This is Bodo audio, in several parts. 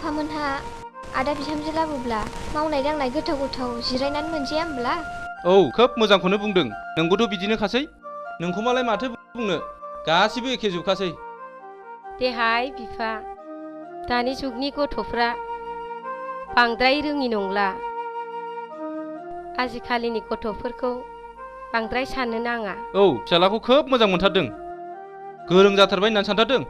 आफामोनहा आदा बिहामजो लाबोब्ला मावनाय दांनाय गोथाव गोथाव जिरायनानै मोनजाया होमब्ला? औ खोब मोजांखौनो बुंदों। नोंबोथ' बिदिनो खासै। नोंखौ मालाय माथो बुंनो, गासिबो एखे जोबखासै। देहाय बिफा, दानि जुगनि गथ'फ्रा बांद्राय रोङि नंला। आजिखालिनि गथ'फोरखौ बांद्राय साननो नाङा। औ फिसालाखौ खोब मोजां मोनथारदों, गोरों जाथारबाय होननानै सानथारदों।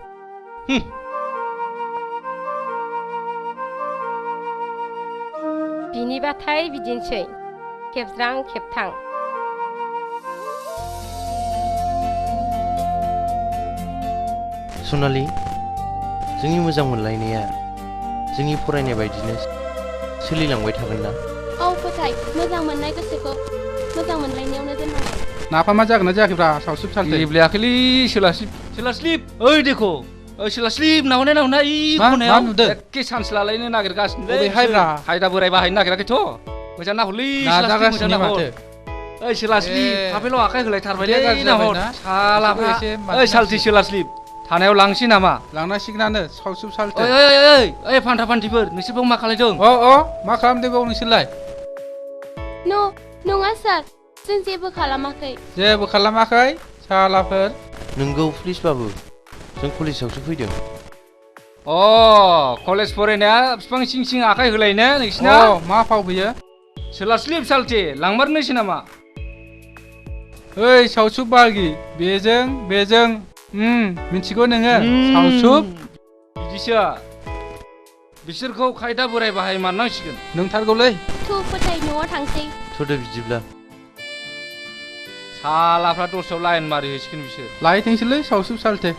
बिनिबाथाय बिदिनोसै, खेबज्रां खेबथां। सनालि, जोंनि मोजां मोनलायनाया जोंनि फरायनाय बायदिनो सोलिलांबाय थागोन ना? औ फोथाय, मोजां मोननाय गोसोखौ मोजां मोनलायनायावनो दोननांगौ। नाफामा जागोन ना जायाखैब्रा सावसुब सालथे? गेब्लेयाखैलै सोलास्लिब ओइ देखो, ओइ सोलास्लिब नाहरनाय इ मा खनायाव नुदों? एखे चान्स लालायनो नागिरगासिनो। बबेहायब्रा? खायदा बोराय बाहायनो नागिराखैथ'। मोजां नाहरलै नाजागासिनो माथो। ओइ सोलास्लिब, थाफैल' आखाइ होलायथारबायलै नाहर। सालाफ्रा ओइ सालथि सोलास्लिब, थानायाव लांसै नामा? लांनांसिगोनानो सावसुब सालथे। ओइ फान्था फान्थिफोर, नोंसोरबो मा खालायदों? मा खालामदों बाव नोंसोरलाय? नङा सार, जों जेबो खालामाखै। जेबो खालामाखै सालाफोर? नोंगौ प्लिज बाबु, जों कलेजावसो फैदों। कलेज फरायनाया बिफां सिं सिं आखाइ होलायनो नोंसिना? मा फाव बियो? सोलास्लिब सालथे, लांमारनोसै नामा? ओइ सावसुब बारगि, बेजों मिथिगौ नोङो सावसुब? बिदिसो, बिसोरखौ खायदा बोराय बाहाय मारनांसिगोन। नोंथारगौलै। थौ फोथाय, न'आव थांसै। थ'दो बिदिब्ला। सालाफ्रा दस्रायाव लाइन मारि हैसिगोन बिसोर। लायथोंसैलै सावसुब सालथे।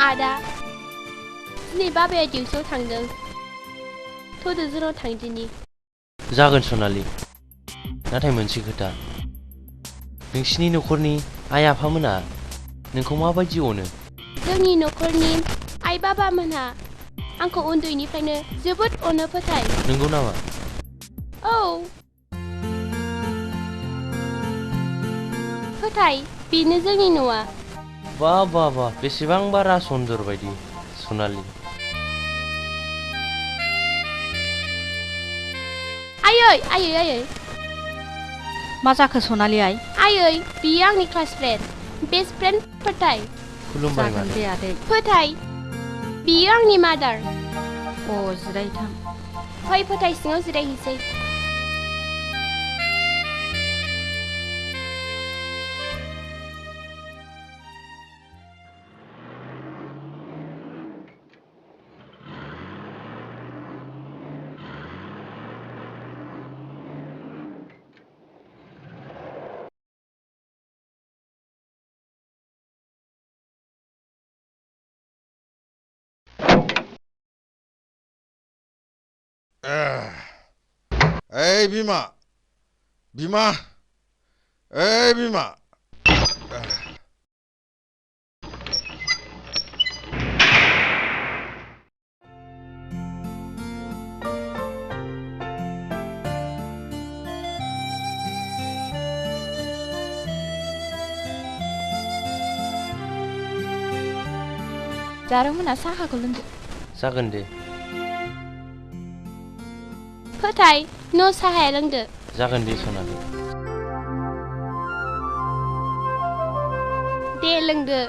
आदा, दिनै बाबाया डिउटियाव थांदों। थौदो जोंनाव थांदिनि। जागोन सनालि, नाथाय मोनसे खोथा, नोंसिनि न'खरनि आइ आफामोना नोंखौ माबायदि अनो? जोंनि न'खरनि आइ बाबामोनहा आंखौ उन्दैनिफ्रायनो जोबोद अनो फोथाय। नंगौ नामा? औ फोथाय, बेनो जोंनि न'आ। बा बेसेबां बारा सुन्दर बायदि सनालि। आयै मा जाखो सनालि आइ? आयै, बियो आंनि क्लास फ्रेन्ड, बेस्ट फ्रेन्ड फोथाय। खुलुमबाय जागोन दे आदै। फोथाय, बियो आंनि मादार। जिरायथां। फै फोथाय, सिङाव जिरायहैसै। ओइ बिमा ओइ बिमा। जारौमोना साहाखौ लोंदो। जागोन दे। फोथाय, न' साहाया लोंदो। जागोन दे सनालि। दे लोंदो।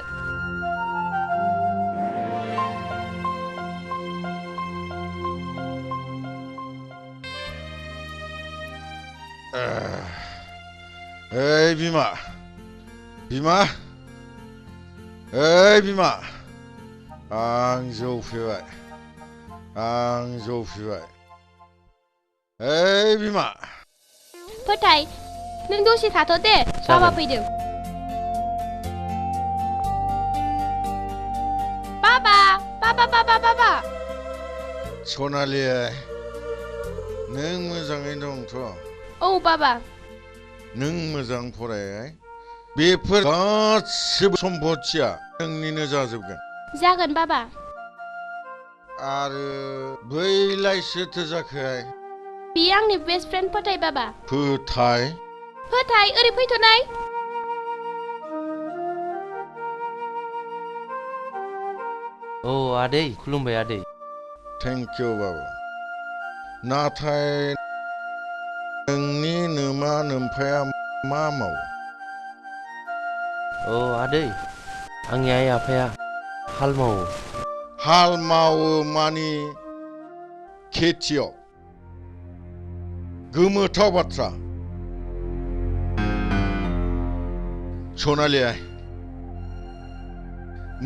ओइ बिमा ओइ बिमा, आं जौ फेबाय। ओइ बिमा। फोथाय, नों दसे थाथ' दे, बाबा फैदों। बाबा। सनालि, नों मोजाङै दंथ'? औ बाबा। नों मोजां फराय। बेफोर गासिबो सम्पथिया नोंनिनो जाजोबगोन। जागोन बाबा। आरो बैलाय सोरथो जाखोहाय? बियो आंनि बेस्ट फ्रेन्ड फोथाय बाबा। फोथाय, ओरै फैथ'नाय। औ आदै खुलुमबाय आदै। थेंक इउ बाबु। नाथाय नोंनि नोमा नोम्फाया मा मावो? औ आदै आंनि आइ आफाया हाल मावो। हाल मावो मानि खेथियाव। गोमोथाव बाथ्रा। सनालि आइ,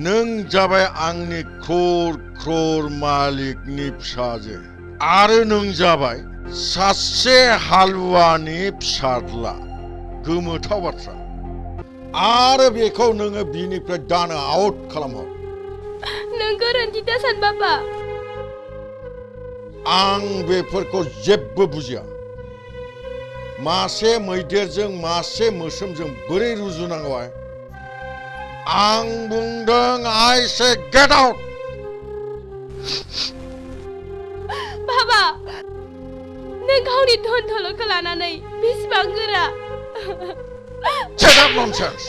नों जाबाय आंनि क्रर क्रर मालिकनि फिसाजो आरो नों जाबाय सासे हालुवानि फिसाज्ला। गोमोथाव बाथ्रा। आरो बेखौ नोङो बिनिफ्राय दानो आउट खालामहर। नों गोरोन्थि दासान बाबा। आं बेफोरखौ जेबो बुजिया। मासे मैदेरजों मासे मोस्रोमजों बोरै रुजुनांगौ? आं बुंदों आइ से गेट आउट। बाबा, नों गावनि धन दौलतखौ लानानै बेसेबां गोरा। Shut up, nonsense!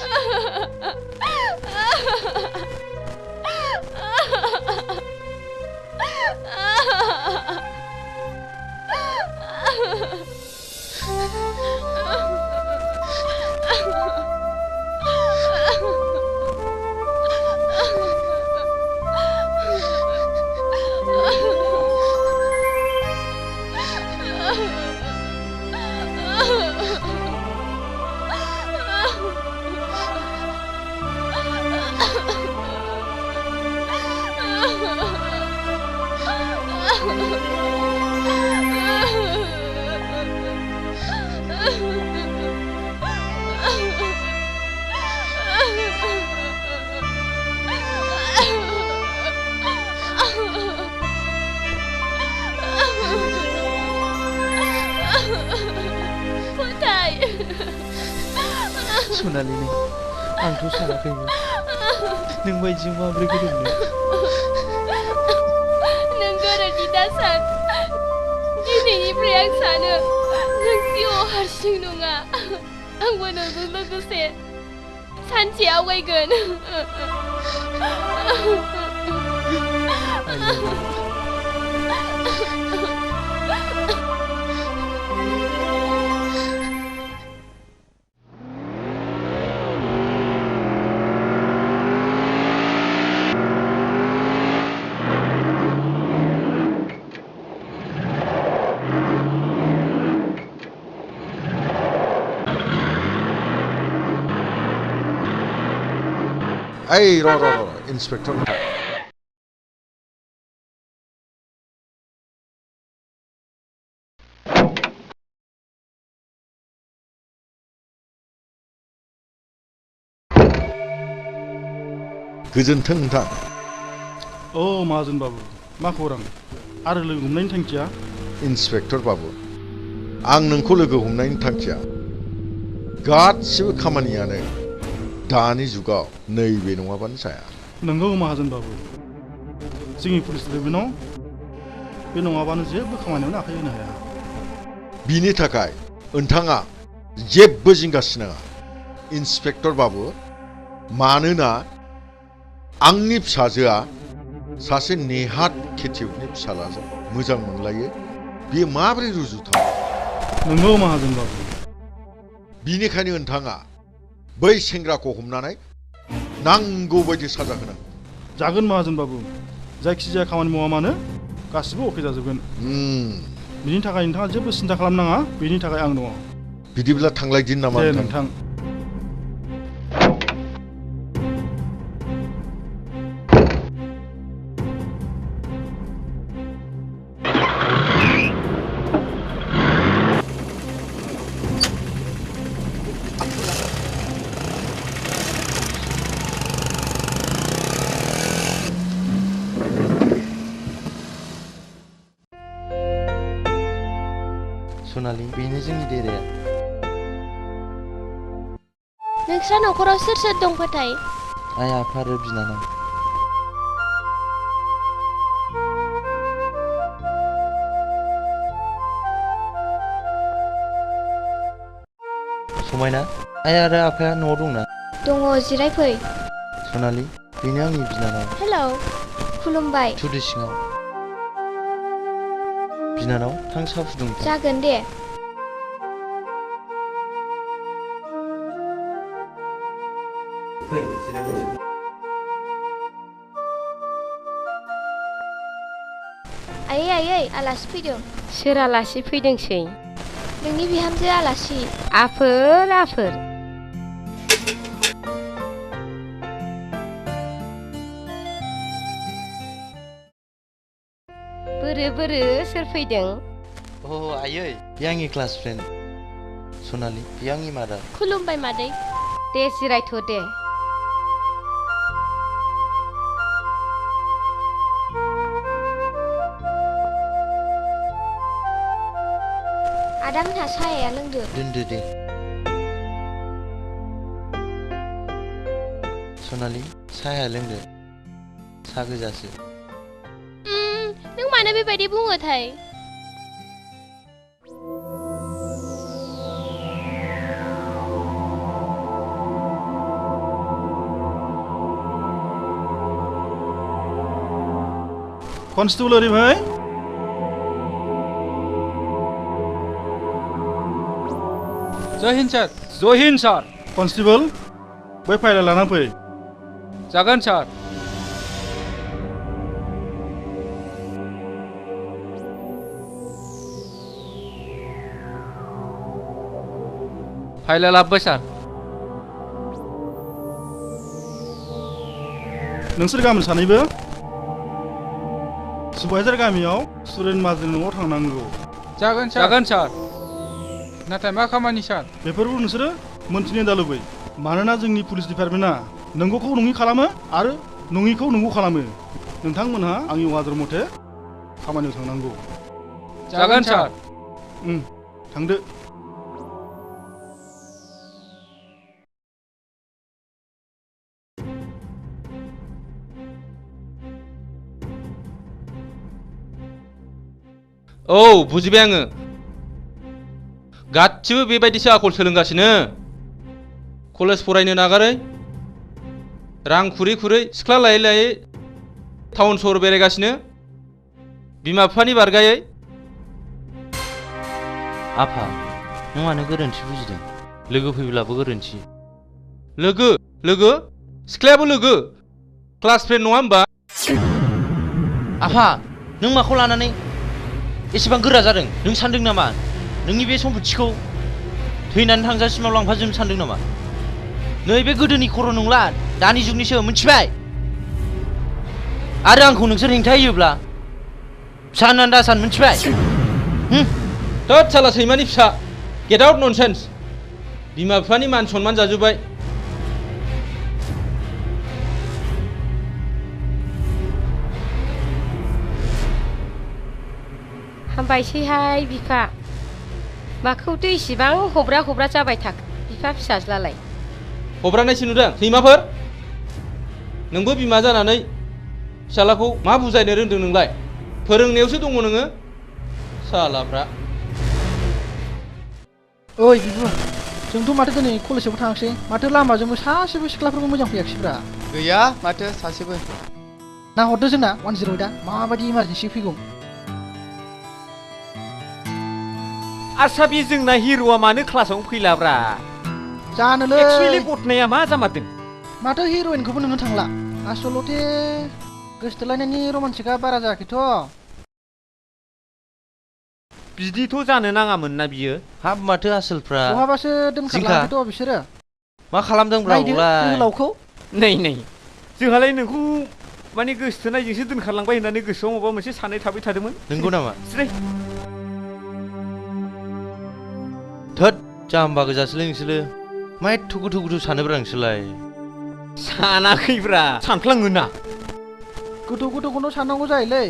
सनालिनि आंथ' सानाखैमोन नों बायदिजों माबोरै गोरोबनो। नों गोरोन्थि दासान। दिनैनिफ्राय आं सानो नों जिउआव हारसिं नङा। आंबो नोंजों लोगोसे सानसे आवगायगोन। ओइ र' इन्सपेक्टर नोंथां। गोजोन्थों नोंथां। औ माहाजोन बाबु, मा खौरां आरो लोगो हमनायनि थांखिया? इन्सपेक्टर बाबु, आं नोंखौ लोगो हमनायनि थांखिया गासिबो खामानियानो दानि जुगाव नैबे नङाबानो जाया। नंगौ माहाजोन बाबु, जोंनि पुलिस डिपार्टमेन्टआव बे नङाबानो जेबो खामानियावनो आखाइ होनो हाया। बिनि थाखाय नोंथाङा जेबो जिंगासिनाङा इन्सपेक्टर बाबु। मानोना आंनि फिसाजोआ सासे नेहात खेथियकनि फिसालाजों मोजां मोनलायो। बेयो माबोरै रुजुथाव? नंगौ माहाजोन बाबु। बिनिखायनो नोंथाङा बै सेंग्राखौ हमनानै नांगौ बायदि साजा होनांगौ। जागोन माहाजोन बाबु, जायखिजाया खामानि मावा मानो गासिबो अके जाजोबगोन। बिनि थाखाय नोंथाङा जेबो सिन्था खालामनाङा, बेनि थाखाय आं दङ। बिदिब्ला थांलायदिन नामा नोंथां? सनालि, बेनो जोंनि डेराया। नोंस्रा न'खराव सोर सोर दं फाथाय? आइ आफा आरो बिनानाव। समायना, आइ आरो आफाया न'आव दंना? दङ, जिरायफै। सनालि, बेनो आंनि बिनानाव। हेलौ। खुलुमबाय थुदो सिङाव बिनानाव थां साहा फुदुंदो जागोन दे आयै आयै आलासि फैदों सोर आलासि फैदोंसै नोंनि बिहामजो आलासि आफोर आफोर बोरो सोर फैदों आयै बे आंनि क्लास फ्रेन्ड सनालि बे आंनि मादार खुलुमबाय मादै दे जिरायथ' दे आदामोनहा साहाया लोंदो दोनदो दे सनालि साहाया लोंदो साहा गोजासो नों मानो बेबायदि बुङोथाय कनस्टेबल ओरै भाई जय हिन्द सार जय हिन्द सार कनस्टेबल बै फाइला लाना फै जागोन सार फाइला लाबोबाय सार नोंसोर गाबोन सानैबो सुबाइजार गामियाव सुरेन माहाजोननि न'आव थांनांगौ जागोन सार नाथाय मा खामानि सार बेफोरखौ नोंसोरो मोनथिनो दालुबै मानोना जोंनि पुलिस डिपार्टमेन्टआ नंगौखौ नङि खालामो आरो नङिखौ नंगौ खालामो नोंथांमोनहा आंनि वादर मथे खामानियाव थांनांगौ जागोन सार थांदो औ बुजिबाय आङो गासिबो बेबायदिसो आखल सोलोंगासिनो कलेज फरायनो नागारै रां खुरै खुरै सिख्ला लायै लायै टाउन सहर बेरायगासिनो बिमा बिफानि बारगायै आफा नों मानो गोरोन्थि बुजिदों लोगो फैब्लाबो गोरोन्थि लोगो सिख्लायाबो लोगो क्लास फ्रेन्ड नङा होमबा आफा नों माखौ लानानै एसेबां गोरा जादों नों सानदों नामा नोंनि बे सम्पथिखौ थैनानै थांजासिमाव लांफाजोबनो सानदों नामा नैबे गोदोनि खर' नंला दानि जुगनिसो मिथिबाय आरो आंखौ नोंसोर हेंथा होयोब्ला फिसा होननानै दासान मिथिबाय थोद साला सैमानि फिसा गेट आउट ननसेन्स बिमा बिफानि मान सनमान जाजोब्बाय हामबायसैहाय बिफा माखौथो इसिबां हब्रा जाबाय थाखो बिफा फिसाज्लालाय हब्रानायसो नुदों सैमाफोर नोंबो बिमा जानानै फिसालाखौ मा बुजायनो रोंदों नोंलाय फोरोंनायावसो दङ नोङो सालाफ्रा ओइ बिबु जोंथ' माथो दिनै कलेजावबो थाङाखिसै माथो लामाजोंबो सासेबो सिख्लाफोरखौ मोजां फैयाखिसैब्रा गैया माथो सासेबो नाहरदो जोंना 108 दा माबायदि इमारजेन्सि फैगौ आच्छा बे जोंना हिर'आ मानो क्लासावनो फैलाब्रा जानोलै एक्सुवेलि गथनाया मा जामारदों माथो हिर'इनखौबो नुनो थांला आसलथे गोसथोलायनायनि रमान्टिकआ बारा जायाखैथ' बिदिथ' जानो नाङामोन ना बियो हाब माथो आसोलफ्रा बहाबासो दोनखारलाङाखैथ' बिसोरो मा खालामदोंब्रा जोहोलावखौ नै जोंहालाय नोंखौ माने गोसथोनायजोंसो दोनखारलांबाय होननानै गोसोआव माबा मोनसे साननाय थाबाय थादोंमोन नंगौ नामा सिरै थोद जाम्बा गोजासोलै नोंसोरो मा एथ' गोथौ सानोब्रा नोंसोरलाय सानाखैब्रा सानफ्लाङो ना गोथौखौनो साननांगौ जायोलै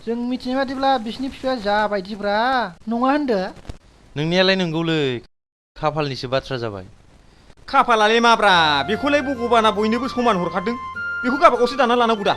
जों मिथिनाय बादिब्ला बिसिनि बिफाया जा बायदिब्रा नङा होनदो नोंनियालाय नंगौलै खाफालनिसो बाथ्रा जाबाय खाफालालाय माब्रा बेखौलाय भगबाना बयनोबो समान हरखादों बेखौ गावबागावसो दाना लानांगौ दा